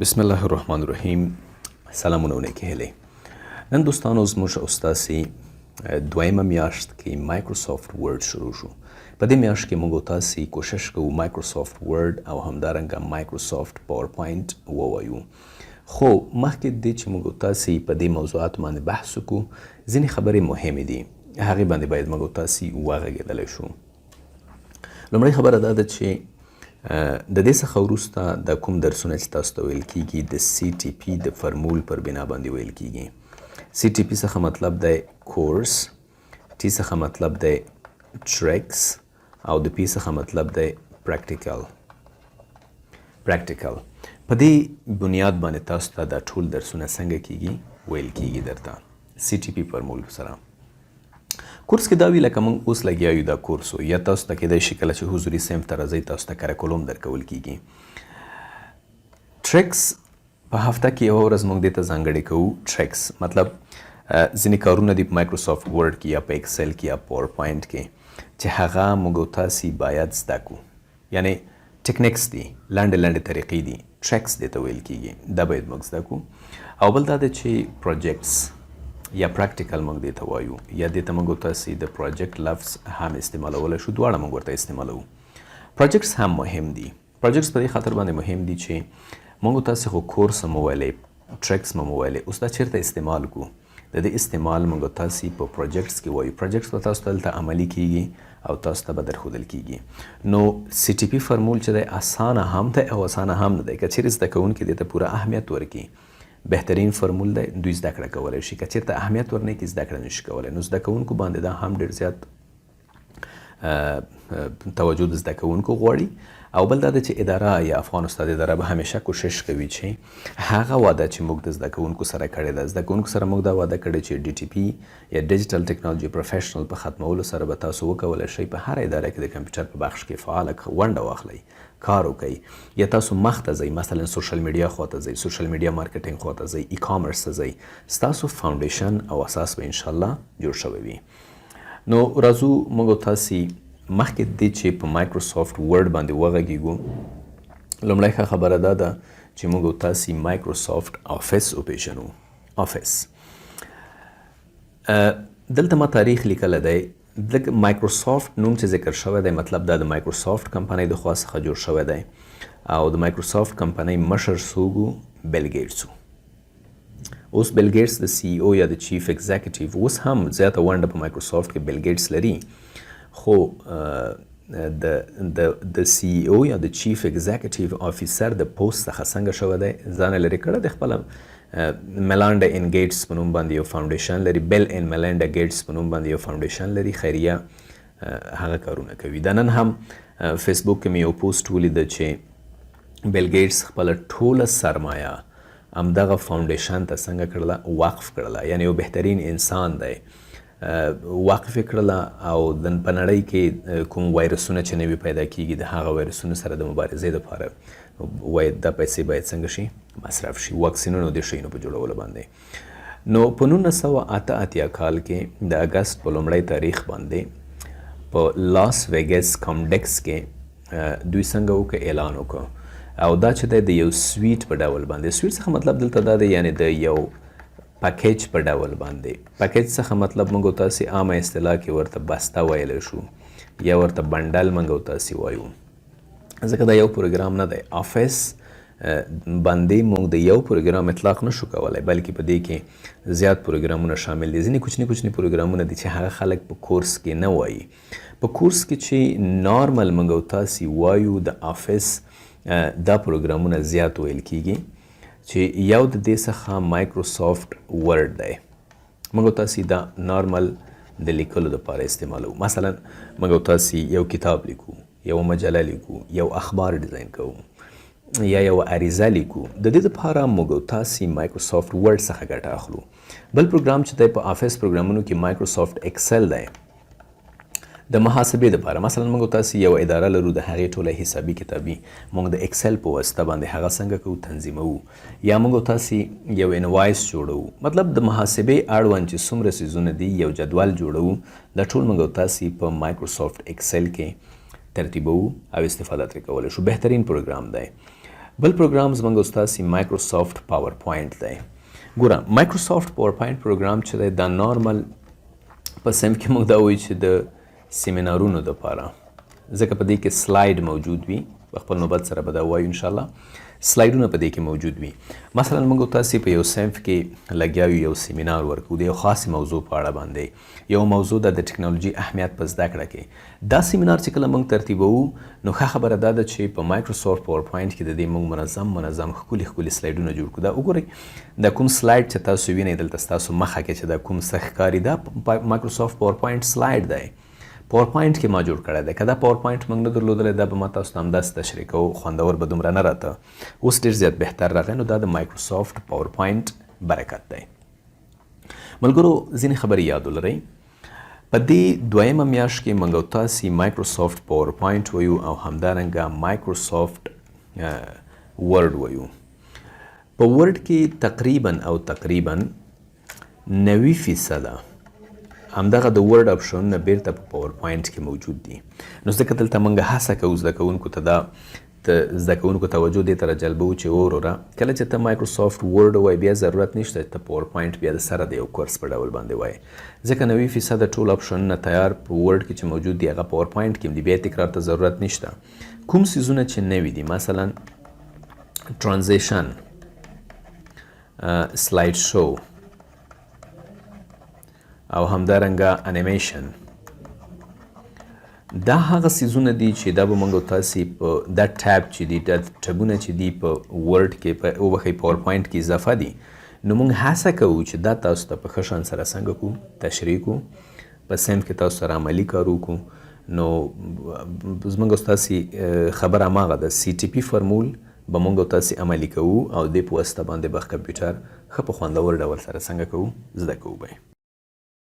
بسم الله الرحمن الرحیم. سلامونه او نیکې هیلې. نن دوستانو، زموږ او ستاسې دویمه میاشت کې مایکروسافټ ورډ شروع شو. په دې میاشت کې موږ تاسې کوشش کوو مایکروسافټ ورډ او همدارنګه مایکروسافټ پاورپوینټ ووایو. خو مخکې دې چې موږ تاسې په دې موضوعاتو باندې بحث وکړو، ځینې خبرې مهمې دي، هغې باندې باید موږ تاسې وغږېدلی شو. لومړۍ خبره دا ده چې د دې څخه وروسته د کوم درسونه چې تاسو ته ویل کیږي، د سی ټي پی د فرمول پر بنا باندې ویل کیږي. سی ټي پی څخه مطلب دی کورس، ټي څخه مطلب دی ټریکس او د پی څخه مطلب دی پریکټیکل. پریکټیکل په دې بنیاد باندې تاسو ته دا ټول درسونه څنګه کیږي، ویل کیږي درته سی ټي پی فرمول سره. کورس کې دا وی، لکه موږ اوس لګیا یو دا کورس، یا تاسو ته کېدای شي کله چې حضوري صنف ته راځئ، تاسو ته کریکولوم درکول کیږي. ټریکس په هفته کې یوه ورځ موږ دې ته ځانګړې کوو. ټریکس مطلب ځینې کارونه دي په مایکروسافټ ورډ کې یا په ایکسل کې یا پاورپوینټ کې چې هغه موږ تاسو باید زده کو، یعنی techniques دي، لنډې لنډې طریقې دي، tricks دې ته ویل کیږي. دا باید موږ زده کو. او بل دا دی چې projects یا practical موږ دې ته وایو، یا دې ته موږ تاسو د project لفظ هم استعمالولی شو. دواړه موږ ورته استعمالوو. projects هم مهم دي. projects په دې خاطر باندې مهم دي چې موږ تاسو خو کورس مو ویلې، tricks مو ویلې، اوس دا چیرته استعمال کو؟ د دې استعمال موږ تاسو په projects کې وایو. projects به تاسو دلته عملي کیږي او تاسو ته به درښودل کیږي. نو سی ټي پی فرمول چې دی، اسانه هم دی او اسانه هم نه دی. که چیرې زده کوونکي دې ته پوره اهمیت ورکړي، بهترین فرمول دی، دوی زده کړه کولی شي. که چیرته اهمیت ورنه کړي، زده کړه نشي کولی. نو زده کوونکو باندې دا هم ډیر زیات توجه د زده کوونکو غواړي. او بل دا ده چې اداره یا افغان استاد اداره به همیشه کوشش کوي چې هغه وعده چې موږ د زده کوونکو سره کړې ده، زده کوونکو سره موږ دا وعده کړې چې ډي ټي پي یا digital technology professional په ختمولو سره به تاسو وکولای شئ په هر اداره کې د کمپیوټر په بخش کې فعاله ونډه واخلئ، کار وکړئ، یا تاسو مخته ځئ، مثلا social media خواته ځئ، social media marketing خواته ځئ، e-commerce ته ځئ، ستاسو foundation او اساس به انشاءالله جوړ شوی وي. نو راځو، موږ تاسو مخکې دې چې په مایکروسافټ ورډ باندې وغږیږو، لومړی ښه خبره دا ده چې موږ تاسو مایکروسافټ آفیس وپیژنو. آفیس، دلته ما تاریخ لیکلی دی. د مایکروسافټ نوم چې ذکر شوی دی، مطلب دا د مایکروسافټ کمپنۍ د خوا څخه جوړ شوی دی. او د مایکروسافټ کمپنۍ مشر څوک و؟ بیل ګیټس و. اوس بیل ګیټس د CEO یا د chief executive، اوس هم زیاته ونډه په مایکروسافټ کې بیل ګیټس لري، خو د CEO یا د chief executive officer د پوست څخه څنګه شوی دی، ځان یې لرې کړی دی. خپله ملانډا ان ګیټس په نوم باندې یو foundation لري، بیل ان ملانډا ګیټس په نوم باندې یو foundation لري، خیریه هغه کارونه کوي. د نن هم فیسبوک کې مې یو پوسټ ولید چې بیل ګیټس خپله ټوله سرمایه همدغه foundation ته څنګه کړله، وقف کړله. یعنی یو بهترین انسان دی، وقف یې کړله. او د په نړۍ کې کوم وایرسونه چې نوي پیدا کیږي، د هغه وایرسونو سره د مبارزې لپاره وایي دا پیسې باید څنګه شي، مصرف شي، واکسینونو د شیانو په جوړولو باندې. نو په 1988 کال کې د اګست په لومړی تاریخ باندې په لاس ویګس کامډیکس کې دوی څنګه وکړه، اعلان وکړ. او دا چې دی د یو suite په ډول باندې، suite څخه مطلب دلته دا دی، یعنی د یو package په ډول باندې. package څخه مطلب موږ تاسو عامه اصطلاح کې ورته بسته ویلی شو یا ورته bundle موږ تاسو وایو، ځکه دا یو پروګرام نه دی. آفیس باندې موږ د یو پروګرام اطلاق نشو کولای، بلکې په دې کې زیات پروګرامونه شامل دي. ځینې کوچني کوچني پروګرامونه دي چې هغه خلک په کورس کې نه وایي. په کورس کې چې نارمل موږ او تاسو وایو، د آفیس دا پروګرامونه زیات ویل کیږي چې یو د دې څخه مایکروسافټ ورډ دی. موږ تاسو دا نارمل د لیکلو لپاره استعمالو. مثلا موږ تاسو یو کتاب لیکو، یو مجله لیکو، یو اخبار design کوو یا یو عریضه لیکو، د دې لپاره موږ تاسو مایکروسافټ ورډ څخه ګټه اخلو. بل پروګرام چې دی په آفیس پروګرامونو کې، مایکروسافټ اکسل دی، د محاسبې لپاره. مثلا موږ تاسو یو اداره لرو، د هغې ټوله حسابي کتابي موږ د اکسل په واسطه باندې هغه څنګه کوو، تنظیموو، یا موږ تاسو یو invoice جوړوو. مطلب د محاسبې اړوند چې څومره څیزونه دي، یو جدول جوړوو، دا ټول موږ تاسو په مایکروسافټ اکسل کې ترتیبوو او استفاده ترې کولی شو. بهترین پروګرام دی. بل پروګرام زمونږ او ستاسې مایکروسافټ پاورپوینټ دی. ګوره، مایکروسافټ پاورپوینټ پروګرام چې دی، دا نارمل په صنف کې موږ دا وایو چې د سیمینارونو دپاره، ځکه په دې کې slide موجود وي. په خپل نوبت سره به دا وایو انشاءالله. سلایډونه په دې کې موجود وي. مثلا موږ تاسو په یو صنف کې لګیا یو، یو سیمینار ورکو د یو خاص موضوع په اړه باندې. یو موضوع ده د ټکنالوژي اهمیت په زده کړه کې. دا سیمینار چې کله موږ ترتیبوو، نو ښه خبره دا ده چې په مایکروسافټ پاورپوینټ کې د دې موږ منظم منظم ښکلي ښکلي سلایډونه جوړ کړو. دا وګورئ، دا کوم slide چې تاسو وینئ دلته ستاسو مخه کې چې دا کوم څه ښکاري، دا مایکروسافټ پاورپوینټ slide دی. پاورپوینټ کې ما جوړ کړی دی. که دا پاورپوینټ موږ نه درلودلی، دا به ما تاسو ته همداسې تشریح کوو، خوندور به دومره نه راته. اوس ډېر زیات بهتر راغی، نو دا د مایکروسافټ پاورپوینټ برکت دی. ملګرو، ځینې خبرې یاد ولرئ. په دې دویمه میاشت کې موږ او تاسې مایکروسافټ پاورپوینټ وایو او همدارنګه مایکروسافټ ورډ وایو. په ورډ کې تقریبا او تقریبا 90% همدغه د ورډ آپشنونه بیرته په پاورپوینټ کې موجود دي. نو ځکه دلته موږ هڅه کوو زده کوونکو ته دا د زده کوونکو توجه دې ته راجلبوو چې وروره، کله چې ته مایکروسافټ ورډ وای، بیا ضرورت نشته چې ته پاورپوینټ بیا د سره د یو کورس په ډول باندې وای، ځکه 90% ټول آپشنونه تیار په ورډ کې چې موجود دي، هغه پاورپوینټ کې دي، بیا تکرار ته ضرورت نشته. کوم څیزونه چې نوي دي، مثلا transition، slide show او همدارنګه انیمیشن، دا هغه څیزونه دي چې دا به موږ تاسې په دا tab چې دي، دا tab ونه چې دي په ورډ کې، په وبخښئ، پاورپوینټ کې اضافه دي، نو موږ هڅه کوو چې دا تاسو ته په ښه شان سره څنګه کو تشریح کو، په صنف کې تاسو سره عملي کار وکړو. نو زموږ ستاسې خبره هماغه ده، CTP فرمول به موږ تاسې عملي کوو او دې په واسطه باندې به کمپیوټر ښه په خوندور ډول سره څنګه کوو، زده کوو به.